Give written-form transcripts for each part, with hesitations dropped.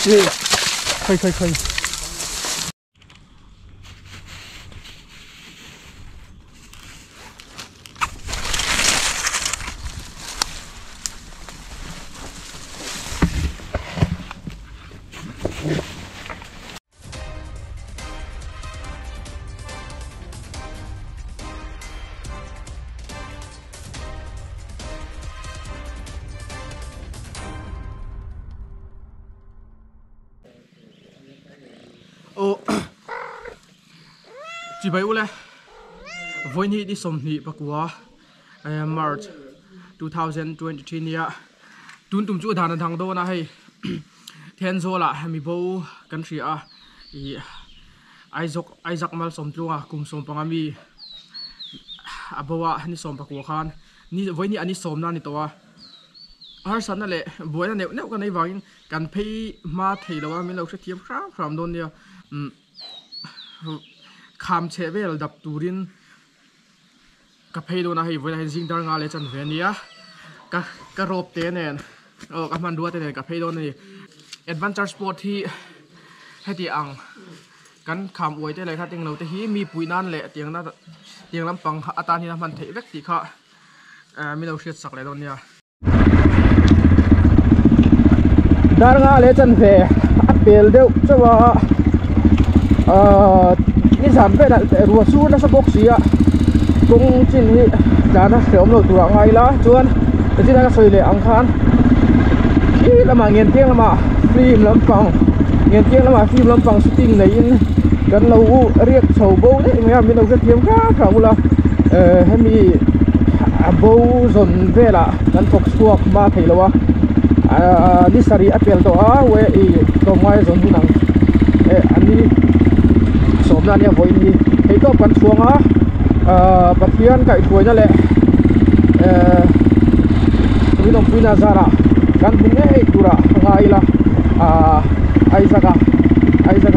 可以可以可以。 Chỉ bay ule voi ni đi som ni pakua March 2023 nia tun tum chu dhan thang do na hei then zo la mi bo kan ri a i Isaac Isaac mal som tlunga kum som panga mi abawa ni som pakua khan ni voi ni ani som na ni to a har san na le boina neu neu kan ei wangin kan phei ma thei lo a min lo hre thiam hram hram don nia kham che vel dap turin ka phei do na hei voina hen jing dar nga le chan ve nia ka ka rop te nen o ka man dua te nen ka phei do ni adventure sport hi heti ang kan kham oi te le kha ting lo te hi mi pui nan le tiang na tiang lampang atan hi na man thei vek ti kha mi lo hriat sak le don nia dar nga le chan ve a pel deuh chawa ni zan ve la ruwa su na sa box sia kong chin hi dana hreom lo tura ngai la chuan chin ka soi le ang khan khi lama ngen tiang lama film lampang ngen tiang lama film lampang shooting nei in kan lo riak chho bo le me mi lo ka thiam kha kha ula hemi bo zon vela kan thok chuak ma theilowa ni sari apel to a we i to ngai zon hunang ani somna nia voin hi hei to kan chuanga pathian kai thuaina le minom puina zara kan bunge ei tura ngai la Isaac Isaac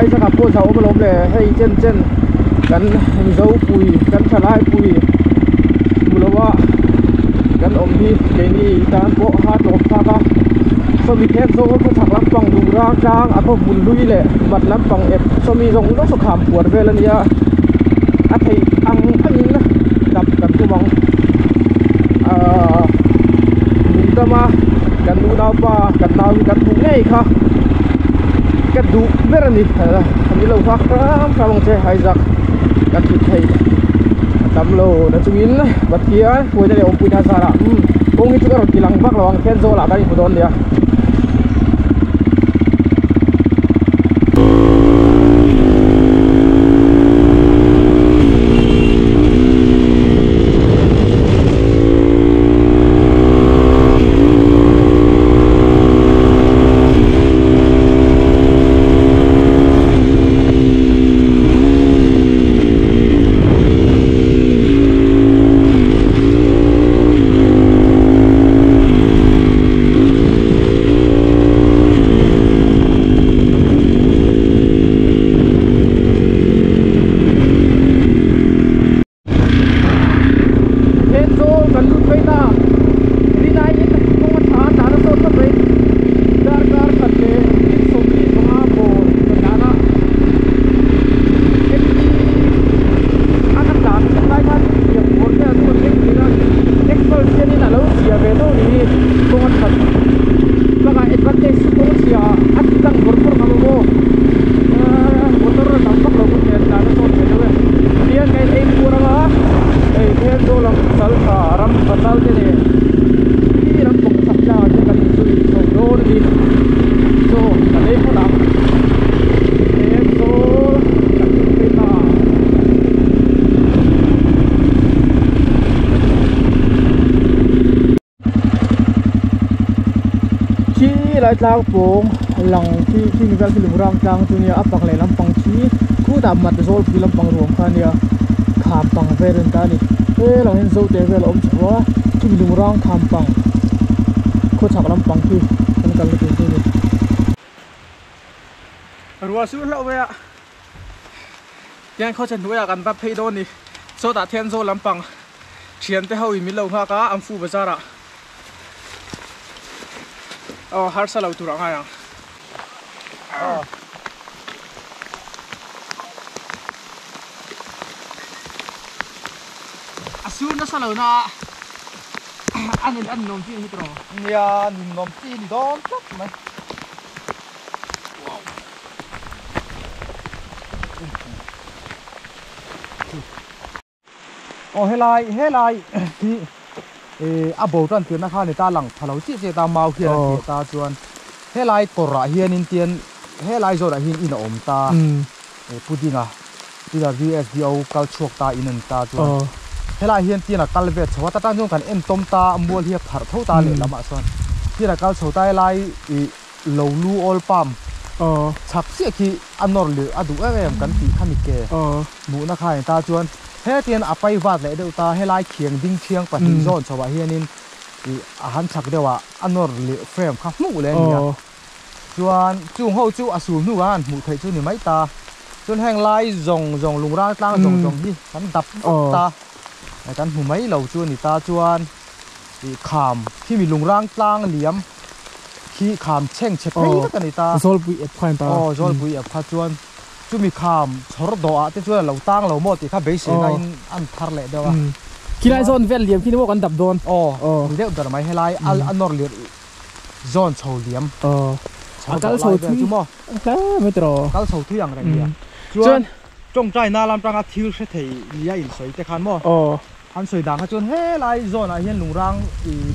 Isaac po za omlom le hei chen chen kan mizo pui kan thalai pui mulowa kan om hi keini tan po ha tlawm thak a somi khen zo ko thak lampang lura tlang a ko mun lui le mat lampang ep somi zong dok so kham puar vel ania a thei ang angin dap kan tumang dama kan nu nau pa kan nau kan bu ngei kha ka du ber ani ani lo kha ram ram che Isaac kan thi thei tam lo na chungin pathian puina le om puina zara kong hi chu ka ron tilang vak lo ang then zo la kan in don nia lai tlang pawng lang khi khi vel khi lungrang tlang chu nia a pak leh lampang khi khu ta mat zawl pui lampang ruam kha nia kham pang vel an ta ni he lang hian zo te vel a awm chho a chumi lungrang kham pang khaw chhak lampang khi kan kal na tur chu ni ruwa su hlo ve a tiang khaw chen hnuaiah kan va phei dawn ni sawtah thian zawl lampang thian te ho in min lo nghak a an fu bazar ah. Oh, har sa lo tur ang ai ang. A sur nasa lo na a a ninawm chi a ni hi tawh. Nia ninawm chi a ni dawn tlat mai. Aw helai helai hi eh a bo tan tirna kha ni ta lang pha lo chiah chiah ta mau hian a hriat ta chuan helai kawrah hianin tian helai zawnah hian in a awm ta eh puding a PWSDO kal chhuak ta in a ni ta chuan helai hian tian a kal vel chho a ta tang chuan kan en tawm ta mual hi a pharh tho ta lehlamah sawn tian a kal chho ta helai ih lo lu awl palm chhak chiah khi a nawr lirh a duh em em kan tih kha mi ke hmuhna kha a ni ta chuan hetian a pai vat leh deuh ta helai khiang ding thiang pahnih zawn chho ah hianin ih a han chhak deuh ah a nawr lirh frame kha hmuh leh a ni a chuan chung ho chu a sul hnu ah han hmuh theih chu ni mai ta chuan heng lai zawng zawng lungrang tlang zawng zawng hi kan dap vak ta kan hmu mai lo chu a ni ta chuan. Ih kham khi mi lungrang tlang liam khi kham chheng chhe phei vek a ni ta. Zawlpui ep kha a ni ta. Aw zawlpui ep kha chuan chumi kham chhawr dawh ah te chuan a lo tang lo maw tih kha beiseina in an thar leh deuh a. Khilai zawn vel liam khi ni maw kan dap dawn. Aw ni deuh ber mai helai a nawr lirh zawn chho liam. Aw a kal chho thui chu maw. Hle mai tawh. Kal chho thui ang reng nia. Chuan tawngtaina lam tanga thil hre thei nia insawi te khan maw. Aw. An sawi dan kha chuan helai zawnah hian lungrang ih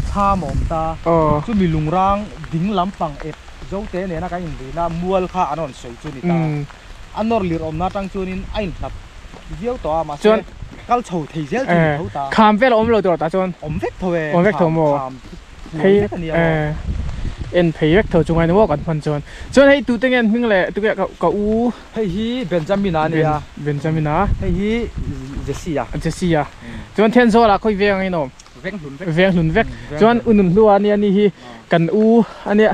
thlam a awm ta. Chumi lungrang ding lampang ep zote nena kan inrina mual kha an rawn sawi chu a ni ta. A nawr lir awmna atang chuanin a inhlat viau tawh a, mahse kal chho thei zel chu a ni tho ta. Kham vel a awm lo tur tah chuan. Awm vek tho e. Awm vek tho maw? Kham phei vek a nia maw? En phei vek tho chu ngai ni maw kan hman chuan. Chuan hei tute nge an hming leh tuke ka u. Hei hi Benjamin-a a nia. Benjamin-a. Hei hi Jesse-a. Jesse-a. Chuan Thenzawl-ah khawi veng angin awm? Veng hlun vek. Veng hlun vek. Chuan u Nunhlua a nia ni hi kan u a nia.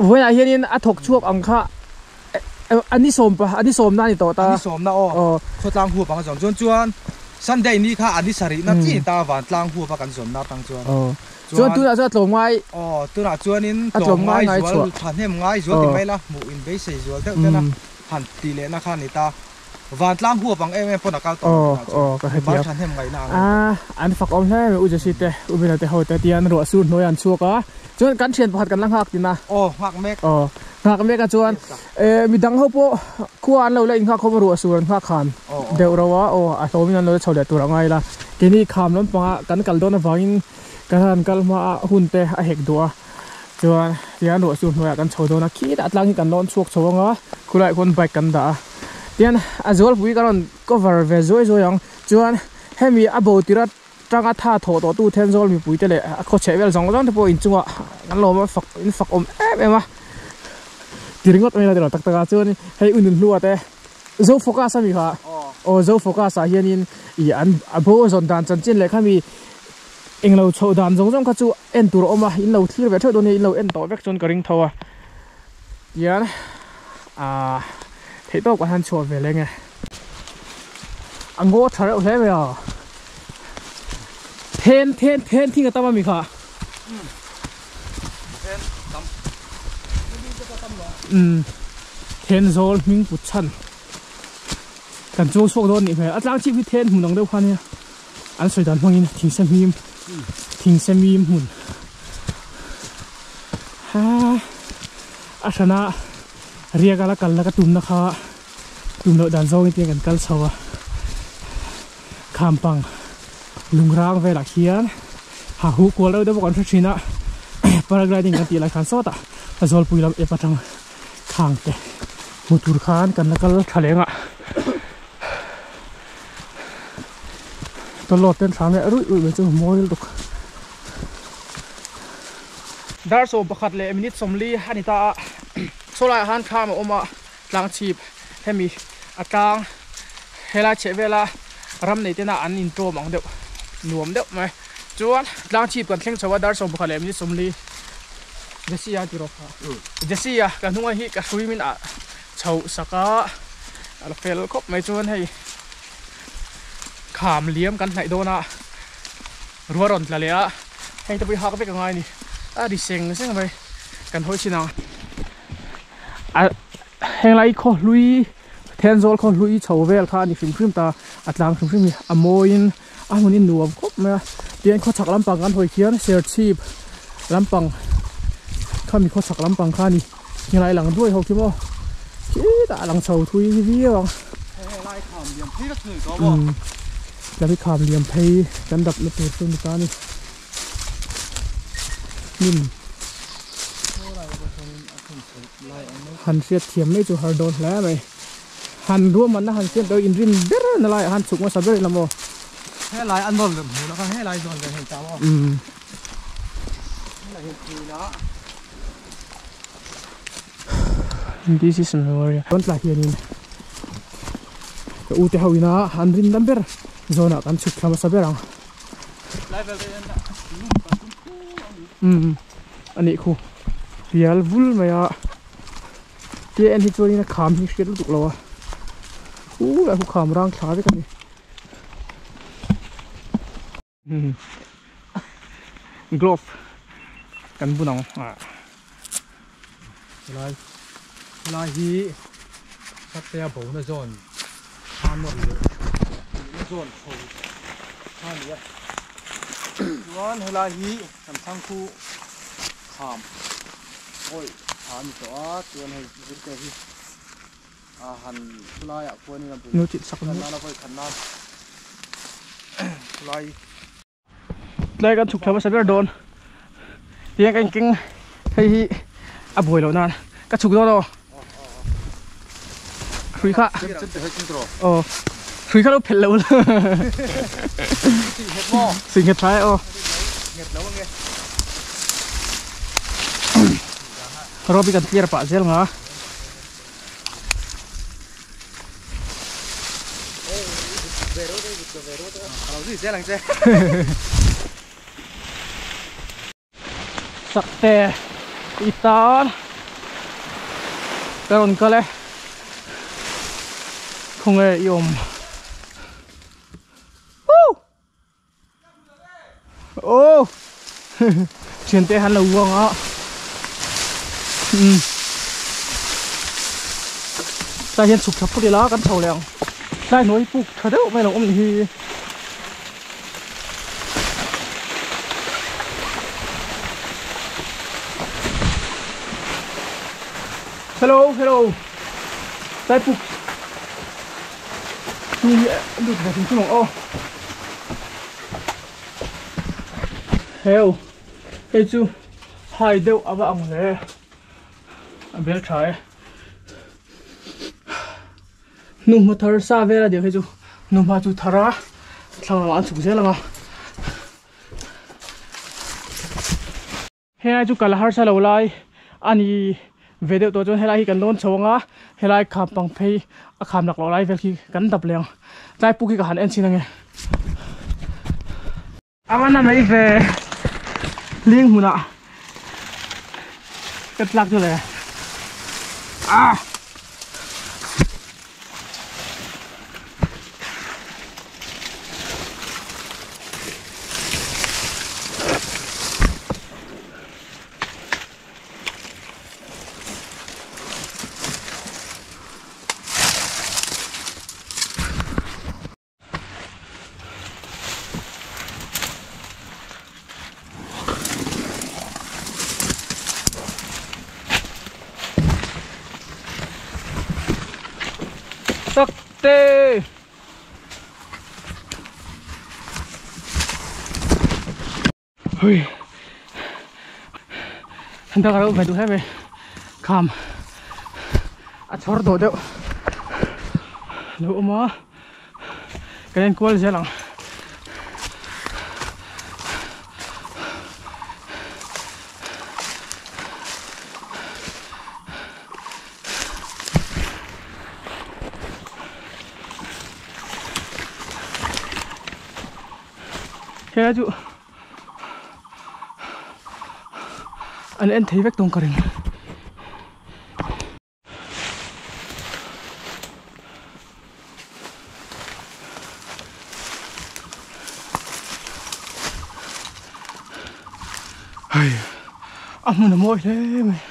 Vawiinah hianin a thawk chhuak ang kha a ni sawm pa a ni sawmna a ni tawh ta. A ni sawmna aw. Khawtlang huap ang a zawm chuan chuan Sunday ni kha a ni sarihna chi ni ta vantlang huap a kan zawnna atang chuan. Chuan tunah chuan a tlawm ngai. Aw, tunah chuanin tlawm ngai zual, thahnem ngai zual ti mai la, hmuh in beisei zual deuh tena han tih lehna kha a ni ta. Vantlang huap ang em em pawn a kal tawh lo tunah chuan. Mimal thahnem ngaihna ang. A, an fak awm hle mai U Jesse te, U Bena te ho te tian ruah sur hnuaiah an chhuak a. Chuan kan thian pakhat kan la nghak tina. Aw, nghak mek. Aw, nghak mek a chuan midang ho pawh khua an lo la innghak khawp a ruah sur an nghak khan deuh ro a, aw a hlawmin an lo la chho leh tur a ngai la. Keini kham lampangah kan kal dawn avangin Kan han kal hma a hun te a hek duh a, chuan tihian ruah chu hnuaiah kan chho dawn a, khitah tlang hi kan lawn chhuak chho ang a, khulaiah khuan bike kan dah a, tihian a zualpui kan rawn cover ve zuai zuai ang, chuan hemi a bo tir atanga tha thawh tawh tu Thenzawl mipui te leh a khawchheh vel zawng zawng te pawh inchungah kan lawm a fak in fak awm em em a, ti ringawt mai la ti lo tak tak a, chuan hei u Nunhlua te Zo focus a mi kha aw Zo focus ah hianin ih an a bo a zawn dan chanchin leh khami Englo chhoh dan zawng zawng kha chu en tur a awm a, in lo thlir ve theuh dawn nia, in lo en tawh vek chuan ka ring tho a. Tihian aaa theih tawk ah hian chhuah ve leng e. A ngaw tha reuh hle mai a. Then then then thing a tam a mi kha. Then tam. Umm then zawl hming put chhan kan chuang chhuak dawn nih hmel. A tlang chhip hi then hmun ang deuh kha nia. An sawi dan hmangin thingse hmim thingse mim hmun ha a hrana riak a la kal na ka tumna kha tum loh dan zawngin te kan kal chho a khampang lungrang velah khian ha huh kual deuh deuh bawk an hre thin a paragliding kan tih lai khan sawtah a zawlpui lam ep atang khang te hmu tur khan kan la kal tha leng a. Tawlawt ten thla leh ruih ruih mai chu mawi lutuk. Dar 11:40 a ni ta a, sawlaiah khan thlam a awm a, tlang chhip hemi a tlang helai chheh vela ram nei tena an intawm ang deuh nuam deuh mai. Chuan tlang chhip kan thleng chho a dar 11:40 Jesse a ti rawk kha. Jesse a ka hnunga hi ka hrui min ah chhoh sak a, a la fel khawp mai chuan hei kham liam kan hnaih dawn a ruah rawn tla leh a hei te pawh hi hak vek a ngai a ni a ri seng seng mai. Kan hawi chin ang. A henglai khaw hlui Thenzawl khaw hlui chho vel kha a ni hrim hrim ta a tlang hrim hrim hi a mawiin a hmunin nuam khawp mai a tihian khawchhak lampang kan hawi khian serchhip lampang khami khawchhak lampang kha a ni helai lang duai ho khi maw khitah a lang chho thui viau ang umm tlai kham liam phei kan dap na tur chu ni ta a ni. Hnim han hriat thiam mai chu har dawn hle mai han ruahmanna han siam tawh inrin ber na laiah khan chhuk hmasa ber ila maw helai a nawr leh hmuh kha helai zawn ve hei ta maw helai hi thui la this is memorial chuan tlai hianin ka u te ho ina han rin dam ber zawnah kan chhuk thla hmasa ber ang. Umm a nih khu pial vul mai a tia en hi chuanin a kham hi hriat lutuk lo a khu lai khu kham rang thla vek a ni umm glove kan bun ang ah. Helai helai hi Saktea bona zawn kha nawr leh tihna zawn chho kha a ni a chuan helai hi kan chhangkhu kham awih tha a ni tawh a chuan hei zirte hi a han khulaiah khuanin a bul tan nana vawi khat nan khulai. Tlai kan chhuk thla hmasa ber dawn tiang ka inkeng hei hi a buai loh nan ka chhuk dawn aw hrui kha aw hrui kha lo phelh lo sih nghet tha e aw rope hi kan clear pah zel nga. Sakte i tan ka rawn kal e khawnge i awm woo Aw thiante han lo uang a umm tlai hian chhuk thla phut ila kan chho leh ang tlai hnuai puk tha deuh mai lo awm ni hi hello hello tlai puk chung hi a lut ve chung chung ang aw. Heu hei chu hai deuh a va ang hle a bel tha e hnuhma thar sa vel a nih hei chu hnuhma chu thar a thlang lamah an chhuk zel ang a. Helai chu kal harsa lo lai a ni ve deuh tawh chuan helai hi kan lawn chho ang a helai kham pang phei a kham lak loh lai vel khi kan dap leh ang tlai puk hi ka han en chhin ange a va na mai ve ling hmunah ka tlak chu le ah. Sakte! Hui! An tak reuh ve duh hle mai. Kham a chhawr dawh deuh lo awm a. Kan enkual zel ang. Helai chu an en thei vek tawng ka ring. Hei A hmun a mawi hle mai.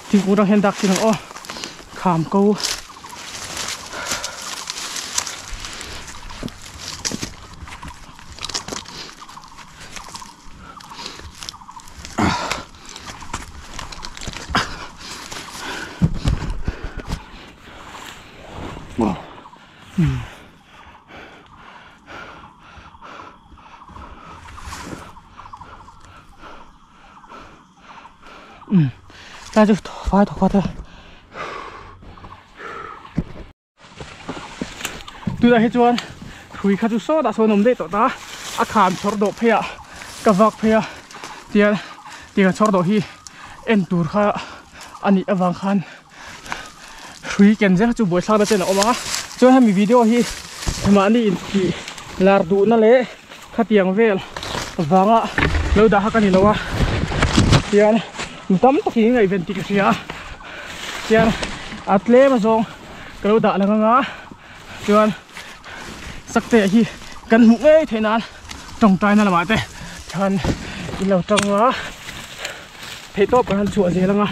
Thingkung atang hian dak chin ang aw kham ko. Ta chu fai thawk khat a tunah hi chuan hrui kha chu sawtah sawn a awm daih tawh ta a kham chhawr dawh phei ah ka vak phei a tian tiang chhawr dawh hi en tur kha a nih avang khan hrui ken zel kha chu buaithlak na chen a awm a chuan hemi video hi mahni intih lar duhna leh khatiang vel vanga lo dah kha ka ni lo a tian mi tam takin ngaihven tih ka hria a tian a tlem a zawng ka lo dah lang anga chuan sakte hi kan hmuh ngei theih nan tawngtaina lamah te chuan in lo tang a theihtawp kan han chhuah zel anga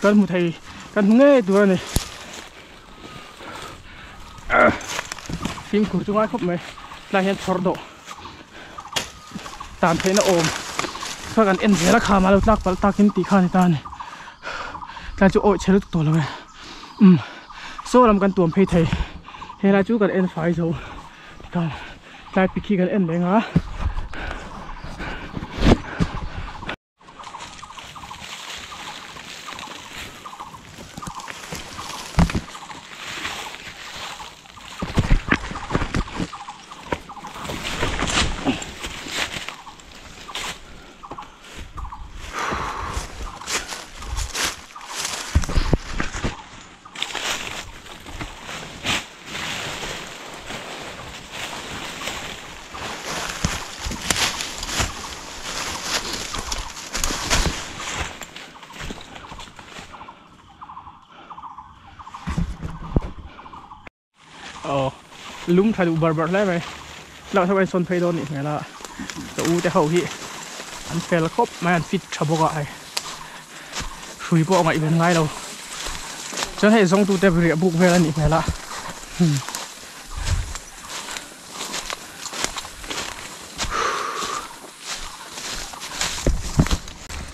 kan hmu thei kan hmu ngei tur a ni. Fimkhur chu ngai khawp mai tlai hian chhawr dawh tan theihna awm kha kan en zel a kham a lo tlak palh takin tih kha a ni ta a ni tlai chu awih chhe lutuk tawh lo e umm saw lam kan tuam phei thei helai chu kan en fai zo tikhan tlai pikhi kan en reng a. Aw lum tha duh bar bar hle mai tlauh theuh a insawn phei dawn nih hmel a ka u te ho hi an fel khawp mai an fit tha bawk a hei hrui pawh a ngaihven ngai lo chuan hei zawng tute riah buk vel a nih hmel a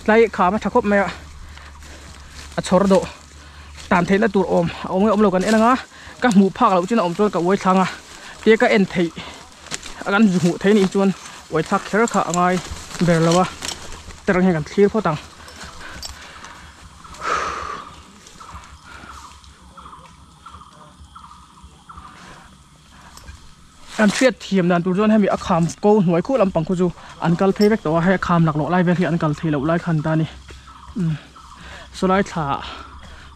tlai kham a tha khawp mai a a chhawr dawh tan theihna tur awm a awm nge awm lo kan en anga ka hmuh phak loh chin a awm chuan ka uai thlang a tia ka en theih a kan hmuh theih anih chuan uai thlak kher kha a ngai ber lo a terang hian kan thlir phawt ang. An hriat thiam dan tur chuan hemi a kham ko hnuai khuh lampang khu chu an kal phei vek tawh a hei a kham laklawh lai vel hi an kal thei loh lai kha an ta a ni umm sawlai thla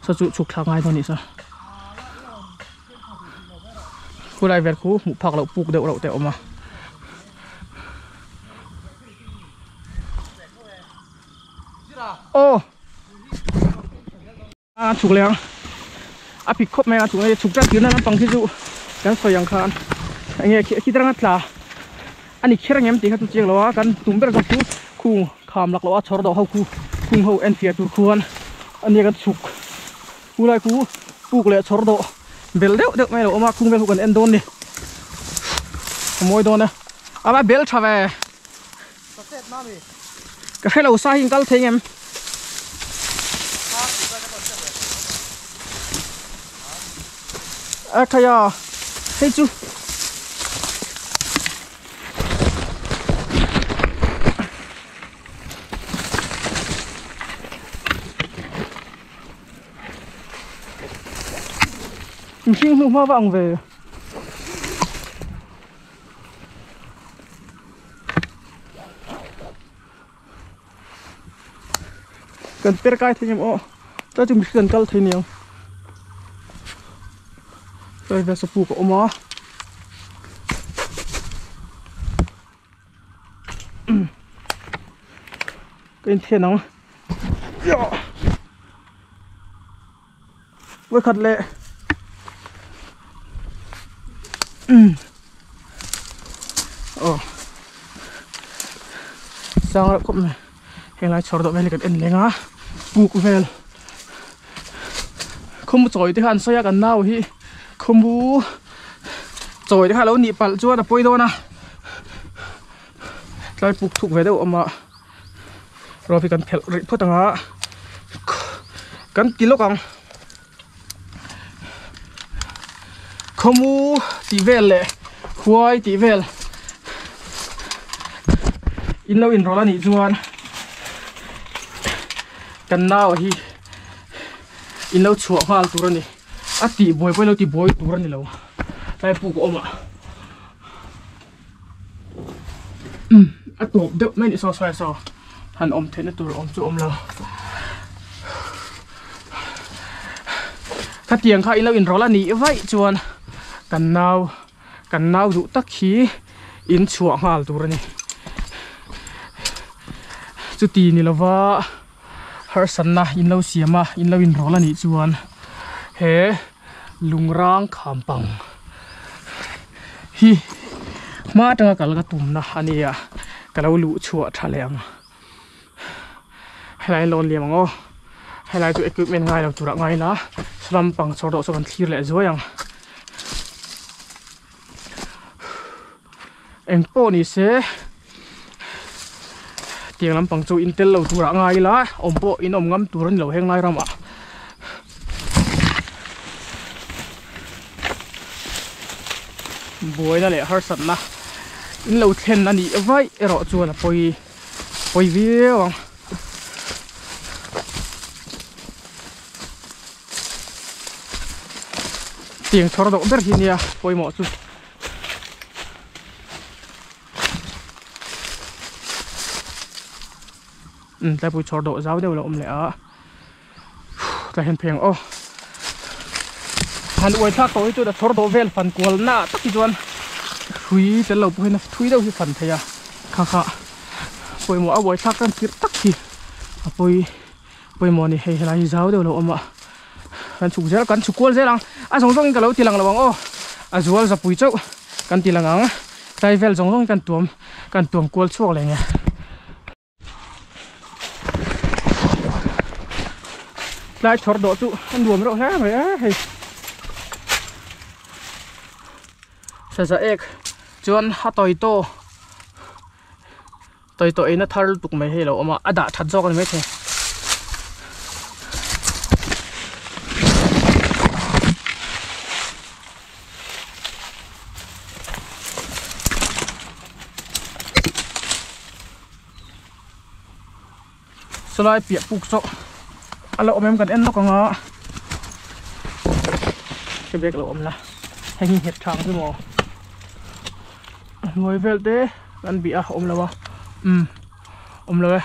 saw chu chhuk thlak ngai dawn a nih saw khulai vel khu hmuh phak loh puk deuh reuh te a awm a. Aw. A chhuk leh ang a pik khawp mai a chhuk leh chhuk tan tirna lampang khi chu kan sawi ang khan enge khi taranga tla a ni kher angem tih kha chu chiang lo a kan tum ber zawk chu khung kham lak loh a chhawr dawh ho khu khung ho en fiah tur khuan a nia kan chhuk khu lai khu puk leh chhawr dawh bel deuh deuh mai a lo awm a khung vel khu kan en dawn a ni a mawi dawn e a va bel tha ve. Ka hre lo sa hi in kal thei ngem. A khaia hei chu. Mihring hnu hma va ang ve. Kan per kai thei em aw ta chu mihring kan kal thei niang tlai vel sapu ka awm a ka inthian ang vawikhat leh. Aw sang reuh khawp mai helai chhawr dawh vel hi kan en leng a puk vel khawmu chawi te kha an sawi a kan nau hi khawmu chawi te kha alo nih palh chuan a pawi dawn a tlai puk thuk ve deuh a awm a rawp hi kan phelh rih phawt ang a kan ti lawk ang. Khawmu tih vel leh huai tih vel in lo inrawlh a nih chuan kan nau hi in lo chhuah nghal tur a ni a tih buai pawh in lo ti buai tur a ni lo tlai puk a awm a a tawp deuh mai a ni saw saw saw han awm theihna tur awm chu awm lo khatiang kha ilo inrawlh a nih vaih chuan kan nau kan nau duh tak hi in chhuah nghal tur a ni chuti ni lova harsatna in lo siam a in lo inrawlh a nih chuan he lungrang kham pang hi hma atanga kal ka tumna a ni a ka lo luh chhuah tha leh ang helai lawn liam ang aw helai chu equipment ngai lo turah ngai ila salam pang chhawr deuh saw kan thlir leh zuai ang eng pawh ni se tiang lampang chu in tel lo turah ngai ila awm pawh in awm ngam tur a ni lo heng lai ramah. Buaina leh harsatna in lo thlen a nih vaih erawh chuan a pawi pawi viau ang. Tiang chhawr deuh ber hi nia pawimawh chu. Umm tlaipui chhawr deuh zau deuh lo awm leh a. Tlai hian phei ang aw. Han uai thlak tawh hi chuan a chhawr dawh vel fan kual na tak hi chuan hrui tel lo pawh hian thui deuh hi fan thei a kha kha pawimawh a uai thlak tan tirh tak hi a pawi pawimawh a ni hei helai hi zau deuh lo awm a kan chhuk zel kan chhuk kual zel ang a zawng zawng in ka lo ti lang lo ang aw a zual zapui chauh kan ti lang ang tlai vel zawng zawng in kan tuam kan tuam kual chhuak leh nge. Tlai chhawr dawh chu a nuam reuh hle mai a hei saza ek chuan a tawi taw tawi taw eina thar lutuk mai hei a lo awm a a dah that zawk a ni maithei. Sawlai piah puk saw a lo awm em kan en lawk ang a ka bag lo awm la hei hi nghet tha ang chu maw a hnuai vel te kan bih a awm lo a umm awm lo e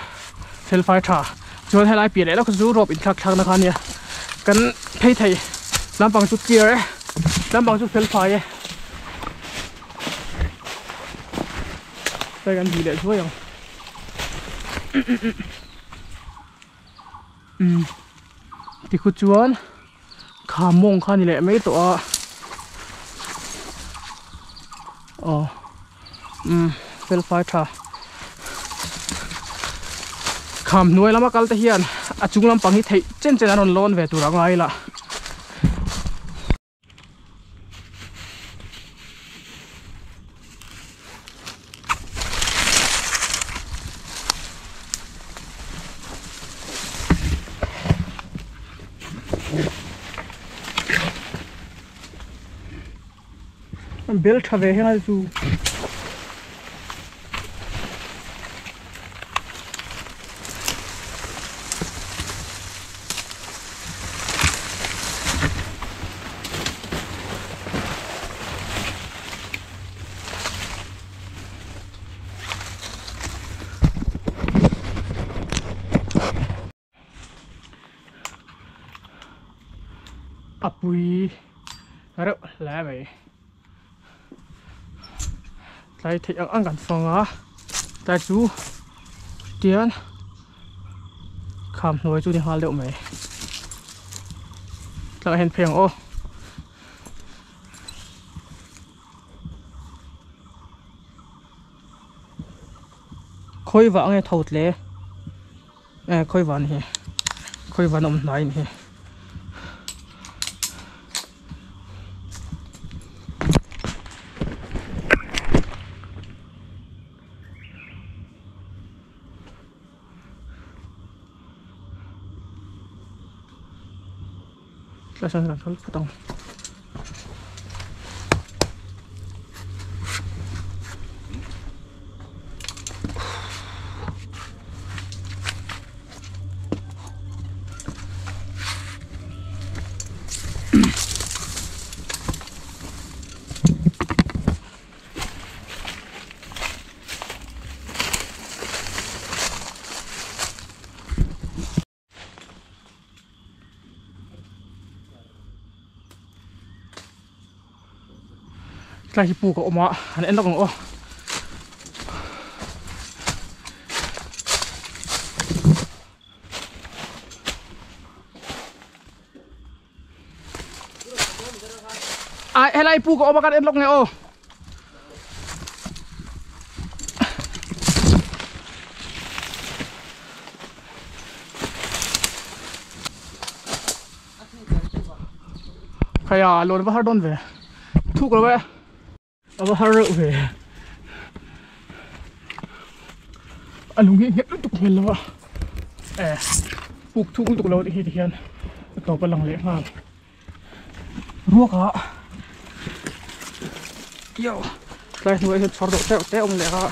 fel fai tha chuan helai piah leh lawk chu rope inthlak thlak na kha ania kan phei thei lampang chu clear e lampang chu fel fai e. Hei kan bih leh zuai ang umm tikhu chuan kha mawng kha a ni leh mai tawh a aw umm fel fai tha kham hnuai lama kal te hian a chung lampang hi theih chen chen an rawn lawn ve tur a ngai la. Bel tha ve hengai chu. A pui reuh hle mai tlai theih ang ang kan fang a tlai chu tian kham hnuai chu ni nghal deuh mai tlangah hian phei ang aw. Khoi wa nge thot le e khoi wa ni khoi wa nom nai ni la san kan photong lai hi pu ka oma han en lok ang aw ai helai pu ka oma kan en lok nge aw khaya lon ba har don ve thuk lo ve aba har ve alung hi nget tuk mel lawa e puk thuk tuk lo hi hian to pa lang le ngal ruaka yo lai nuai hian chhor do te te om le ka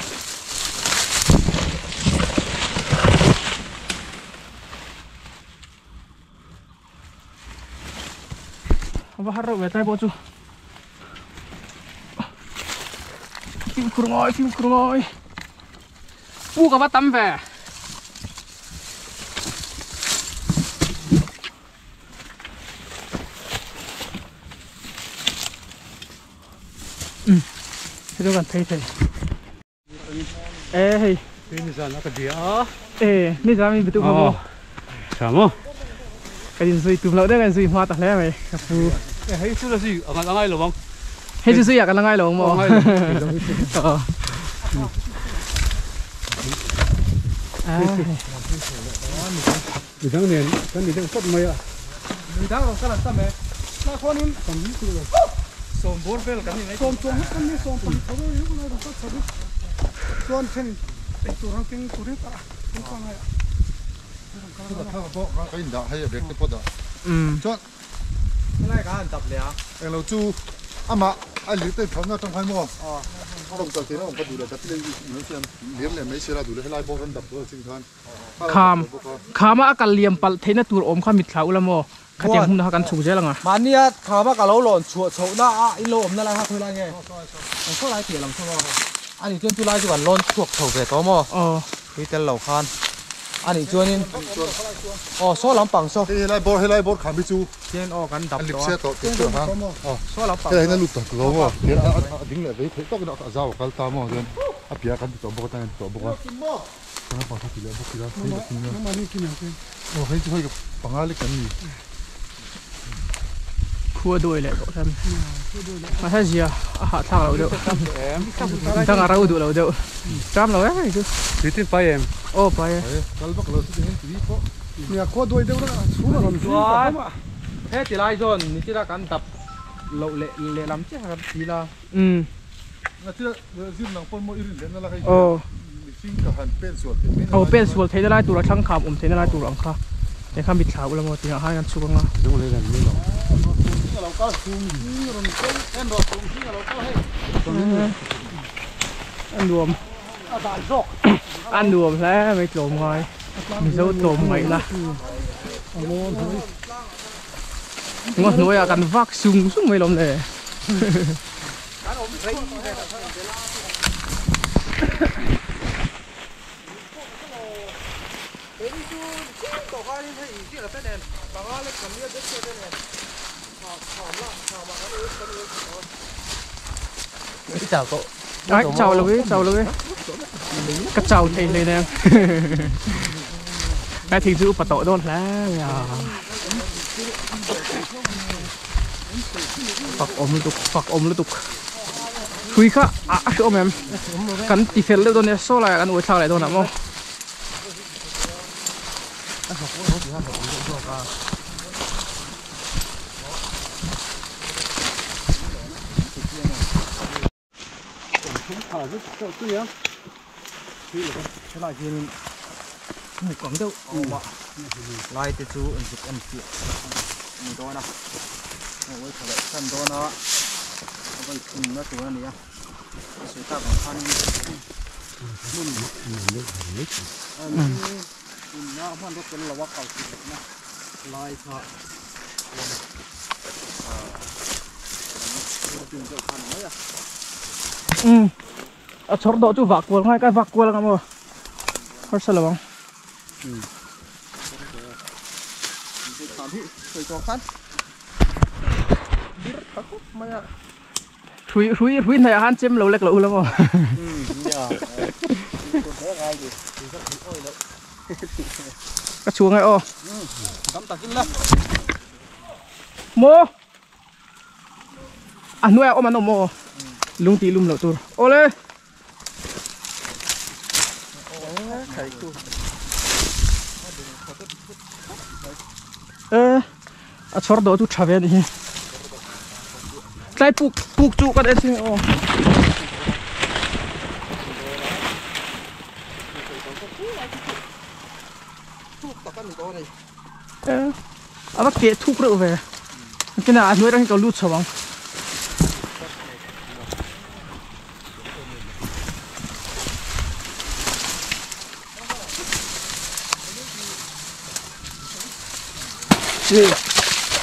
aba har ve tai bo chu kim khurngoi pu ka va tam ve thế tôi cần thấy thầy ê hey ê ni ra mình bị tụi không sao cái gì suy tụm lậu đấy cái gì hoa tạt lé mày cà phê hay chú là gì ở ngay lẩu không hay chú suy à cái ngay lẩu không mà mi dang nen kan mi dang sat mai a mi dang rong kan tam e na khonin som bor vel kan ni mai som som kan ni som pang thoro yu na rong sat chuan then ei tur ang keng tur ta tung pa ngai a tha bo ka in da hei bek te po da chuan lai ka han tap le a eng lo chu ama a li te thom na tang phai mo rong chal te na pa du la ta le ni siam liam le mai sira du le helai bo ran dap do ching khan kham khama akal liam pal theina tur om kha mit thla ulamo khatiang hum na kan chu zelanga mania khama ka lo lon chu chho na a in lo om na lai ha thui lai nge ang lai ti lam chu ani chuan chu lai chu kan lon chuak chho ve to mo tui tel lo khan ani chuanin o so lam pang so helai bor kham bi chu chen o kan dap to se to ti chu ha so lam pang helai na lut ta lo mo a ding le ve thei tok na a zaw kal ta mo chen a pia kan ti to bok ta to bok a pa ta ti le bok ti la thei ti na mani ki na te o hei chu hei panga le kan ni khua đuôi lại cậu xem mà thấy gì à hạ thang lâu đâu thang à rau đủ lâu đâu trăm lâu ấy chứ thì tin phải em ô phải nhà khua đuôi đâu đó xuống mà làm gì thế thì lai rồi ní chỉ là kan tập lộ lệ lệ lắm chứ kan tí là ô ô bên suột thấy lai tụ là thang khảm ổn thấy lai tụ là kha thế khám bị tháo là một thì hai ăn xuống ngang ăn đùm ăn đùm thế mấy trộm ngoài mình dâu trộm mày là ngon nuôi à cần vác sung sung mấy lắm này chào cậu. Đấy, chào luôn, chào luôn. Các chào thầy lên em. Cái thì giữ bật tội đôn là. Phật ôm liên tục, Phật ôm liên tục. Hrui kha a a hre awm em? Kan ti fel deuh dawn nia saw laiah kan uai thlak leh dawn ah maw. Helai hianin hmuk ang deuh a awm a lai te chu an zuk en fiah a ni dawn a a uai tha leh tan dawn a a vawi thumna tur a ni a a sawi tak ang khanin hmun in a hmanraw tel lo a kal theih lohna lai kha Um a chhawr dawh chu vah kual ngai ka vak kual anga maw harsa lo ang hrui hrui hrui hnaiah khan chem lo lek lo ula maw ka chhuang e aw maw a hnuaiah awm an awm aw lung tih lum loh tur awle e a chhawr dawh chu tha ve a ni hi tlai puk puk chu kan en thing aw a va keh thuk reuh ve kena a hnuai rang hi ka lut chho ang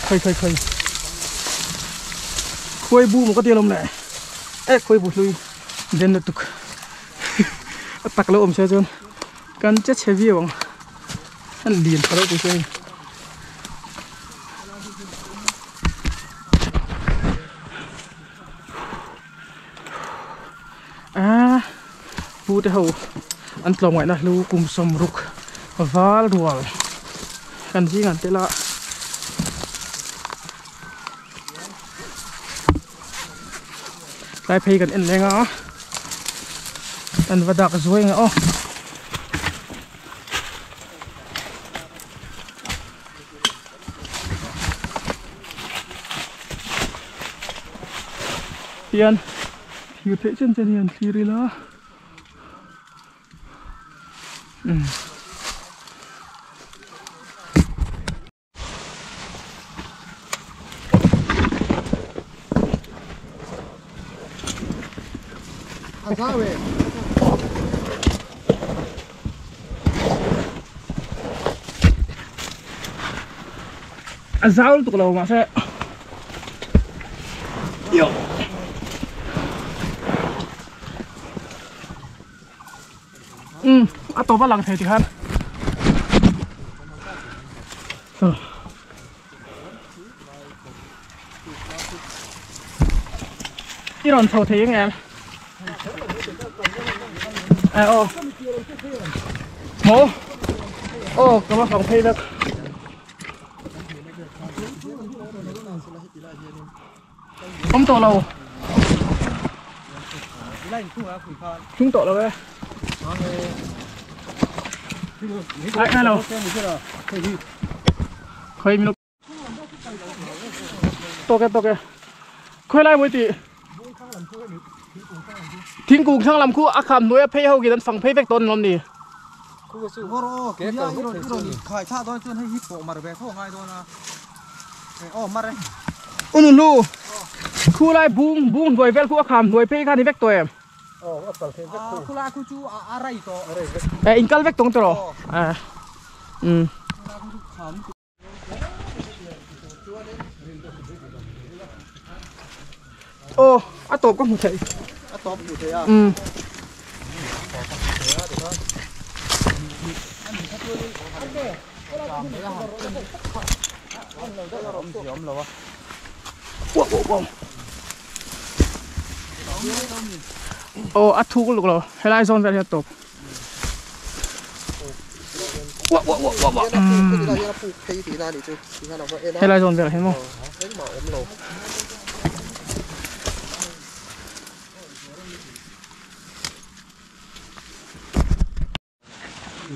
khoi khoi khoi khuai bu maw ka ti alawm le e khuai bu hlui den lutuk a tak lo awm se chuan kan che chhe viau ang an lian tha deuh pawh hi hei a pu te ho an tlawmngaihna hlu kum sawmruk val rual kan zing an tel a. Tlai phei kan en leng a kan va dak zuai ang aw. Tian thir theih chen chen hian thlir ila umm. A zau lutuk lo mahse yo um a tawp a lang thei tikhan I rawn chho thei ang em? Ai aw. Maw? Aw, ka va fang phei vek. Awm tawh lo. Thung tawh lo e. Ai ai lo. Khoi min Tawk e tawk e. Khawi lai mawi tih? Thingkung thlang lam khu a kham hnuai a phei ho khian an fang phei vek tawh an awm ni. U nu khu lai bung bung hnuai vel khu a kham hnuai phei kha ni vek tawh em? E in kal vek tawng tawh rawh. Um. Aw a tawp ka hmu thei. A tawp hmu thei a. Um. Aw a thuk lutuk lo helai zawn vel hi a tawp. Helai zawn vel hi maw.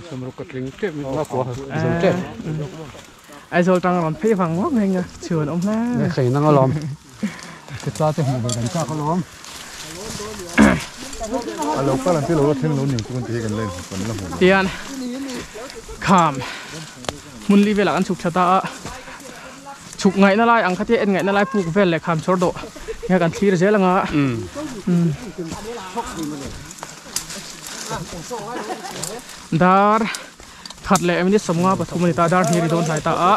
Sawmruk ka tling tep nga kua zo tep. Aizawl tang rawn phei vang vang heng a chhuan awm hle. Ne khei nang alawm. Ka cha te hmuh ve kan chak alawm. A lo kal an ti lo la thleng lo ning chu kan ti hi kan la inhmu kan la hmu lo. Tian kham hmun li velah kan chhuk tha ta a chhuk ngaihna lai ang kha te en ngaihna lai puk vel leh kham chhawr dawh nge kan thlir zel anga dar khat leh minute 53 a ni ta dar hnih ri dawn hnai ta a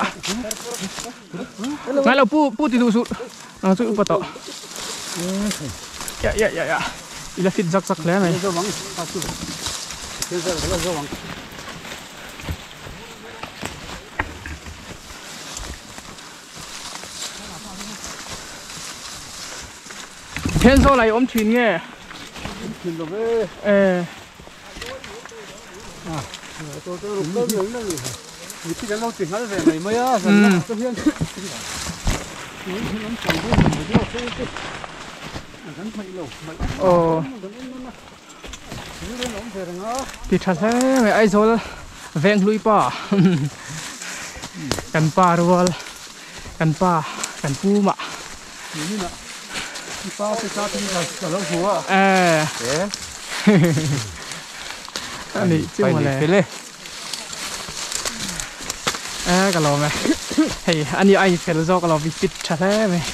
ngai lo pu pu ti duh suh nang chu upa tawh ya ya ya ya ila fit zak zak hle mai Thenzawl ai awm thin nge? Thin lo ve. Eh. Mi kan lo ti nghal ve mai mai a zan lamah te hian an chang dawn lo mai deuh a te kan hmaih lo hmaih aw ti tha hle mai Aizawl veng hlui pa kan pa rual kan pa kan pu mah pa te cha thing ka lo hmu a eh ani chu mawle eh ka lawm e hei ani a in fel zawk alawm i fit tha hle mai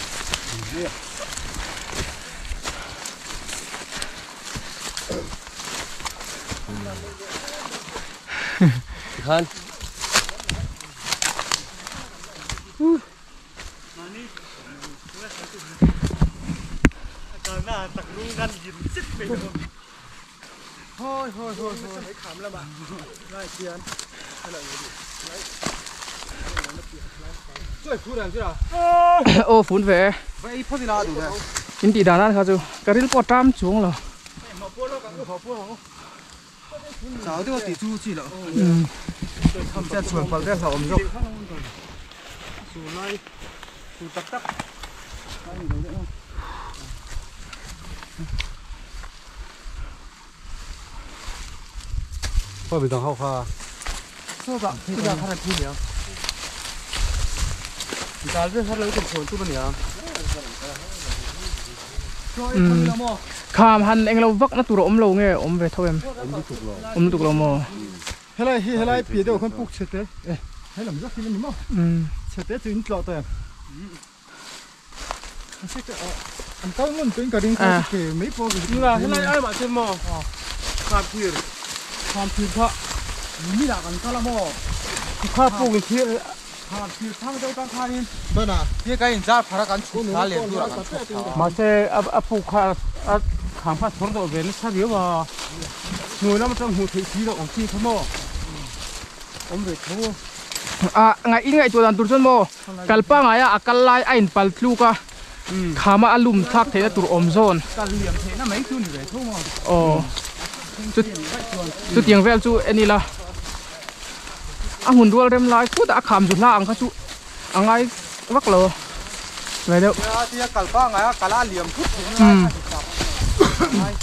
khan Hoi hoi hoi hoi kham lama lai khian choi phu ran chura ô phun ve vai pho dila du da in ti dan an kha chu ka ril pawh tam chuang lo chao deuh ti chu chi lo cha chuan pal te hla awm zawk su lai su tak tak Qua bị đằng hậu kha. So ba ti da khara thi nia Dal ve har lo tum chon tu ban ya. Kham han englo vak na tur awm lo nge awm ve tho em awm tuk lo maw Helai hi helai pi deuh khan puk chhe te he lam zak hi ni maw chhe te chu in tlo te an kal ngun tuin ka ring kha ke mai pawh Nula helai ai ma chen maw kham thir kham thir kha mi la kan kala maw kha puk in thir kham thir thang deuh tang khanin bana he ka in zar phara kan chhuk tha le tur kan chhuk tha ma se a puk kha a kham kha chhor do ve ni sa riau a hnuai lam atang hmuh theih si lo ang chi kha maw awm ve tho a ngai in ngai tu dan tur chuan maw kalpa ngaia a kal lai a in pal tluk a khama a lum thlak theihna tur awm zawn kal liam theihna mai chu ni ve tho maw aw chu chu tiang vel chu enila a hmun rual rem lai kut a kham zu hla ang kha chu a ngai vak lo ve deuh ya tia kalpa ngaia kala liam thut theihna lai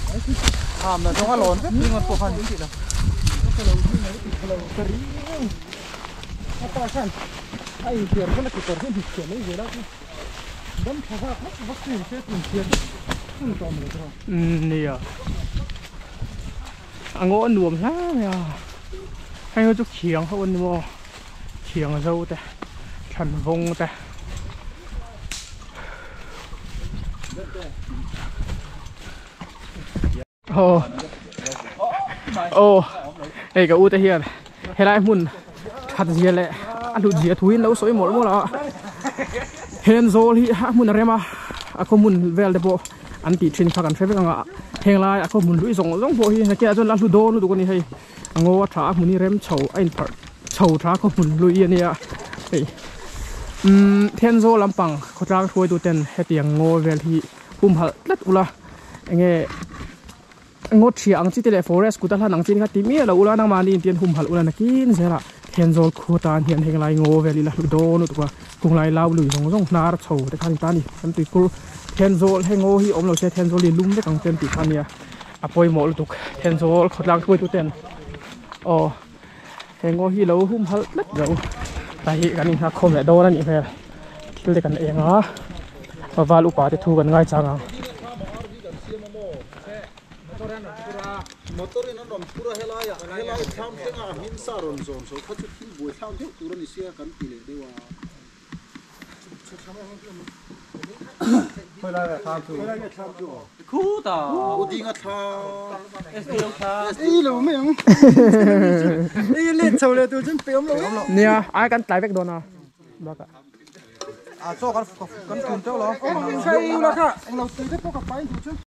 kha ni tak kham na chonga lawn vek ringot pawh khan in ti lo apa khan a in piar khan a ki kawr hi hmu thiam mai zel a dam tha vak vak vak chu in hriat in thiam hun tawh mai tawh nia a ngaw a nuam hle mai a hei ho chu khiang ho an ni maw khiang zo te thlan vawng te oh oh hei ka u te hian helai hmun that zia leh a hlut zia thuin lo sawi mawlh mawlh a hen zawl hi a hmun a rem a a khaw hmun vel te pawh an tih thin kha kan hre vek anga heng lai a khaw hmun hlui zawng zawng pawh hi nakinah chuan a hlu dawn lutuk a ni hei a ngaw a tha a hmun hi rem chho a inpharh chho tha khaw hmun hlui a nia hei Thenzawl lampang khawtlang hruaitu ten hetiang ngaw vel hi humhalh tlat ula enge ngaw thiah ang chi te leh forest kut a hlan ang chi te kha ti miah lo ula nangmahni in tian humhalh ula nakin zelah Thenzawl khu tan hian heng lai ngaw vel ila hlu dawn lutuk a khunglai lau lui zawng zawng hnar chho te kha ni ta a ni kan tuikur Thenzawl he ngaw hi awm lo se Thenzawl hi lum vek ang che an tih kha a nia. A pawimawh lutuk Thenzawl khawtlang hruaitu ten aw he ngaw hi lo hum halh tlat zo ta hi kan inghak khawm leh dawn a nih hmel thil te kan eng a val upa te thu kan ngai chang ang. Motor in an rawn phur a helai ah helai thlam thleng a hmin sa rawn zawn so kha chu thil buai thlak deuh tur a ni sia kan ti leh deuh a. Nia ai kan tlai vek dawn a bakah. A chaw kan kan tun teuh lo.